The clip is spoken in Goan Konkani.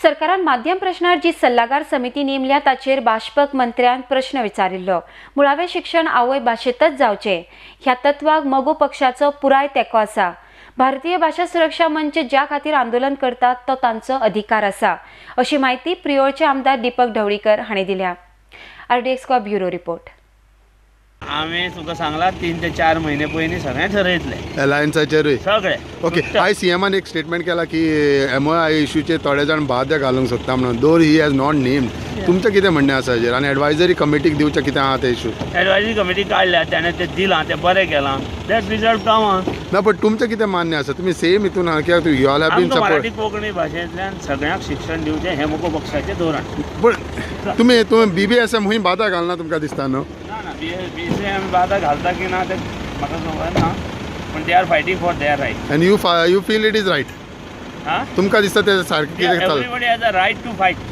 सरकारान माध्यम प्रश्नार जी सल्लागार समिती नेमल्या ताचेर बाष्पक मंत्र्यान प्रश्न विचारिल्लो. मुळावें शिक्षण आवय भाशेंतच जावचें ह्या तत्वाक मगो पक्षाचो पुराय तेंको आसा. भारतीय भाशा सुरक्षा मंच ज्या खातीर आंदोलन करतात तो तांचो अधिकार आसा, अशी म्हायती प्रियोळचे आमदार दीपक ढवळीकर हांणी दिल्या. RDX bureau report. हांवें तुका सांगला, 3 ते 4 म्हयने पयलीं सगळें ठरयतलें. अलायन्साचेरूय? सगळें. ओके, आयज सीएमान एक स्टेटमेंट केला की एमओआय इशूचेर थोडे जाण बाध्य घालूंक सोदता म्हणून, though he has not named. तुमचें कितें म्हणणें आसा हेजेर आनी एडवायजरी कमिटीक दिवचें कितें आहा ते इशू? एडवायजरी कमिटी काडल्या, त्याणें तें दिलां, तें बरें केलां. That result गांवां. ना, बट तुमचें कितें मान्य आसा? तुमी सेम हितून आहा कित्याक you all have been आमकां मराठी सपोर्ट. कोंकणी भाशेंतल्यान सगळ्यांक शिक्षण दिवचें हें मगो पक्षाचें धोरण. पूण तुमी तुमी बीबीएसएम खंय बादा घालना तुमकां दिसता न्हू? ना ना, बी बी सी एम बादा घालता की ना तें म्हाका खबर ना, पूण they are fighting for their right. And you feel it is right? हां. तुमकां दिसता तें सारकें कितें चल? Everybody has a right to fight.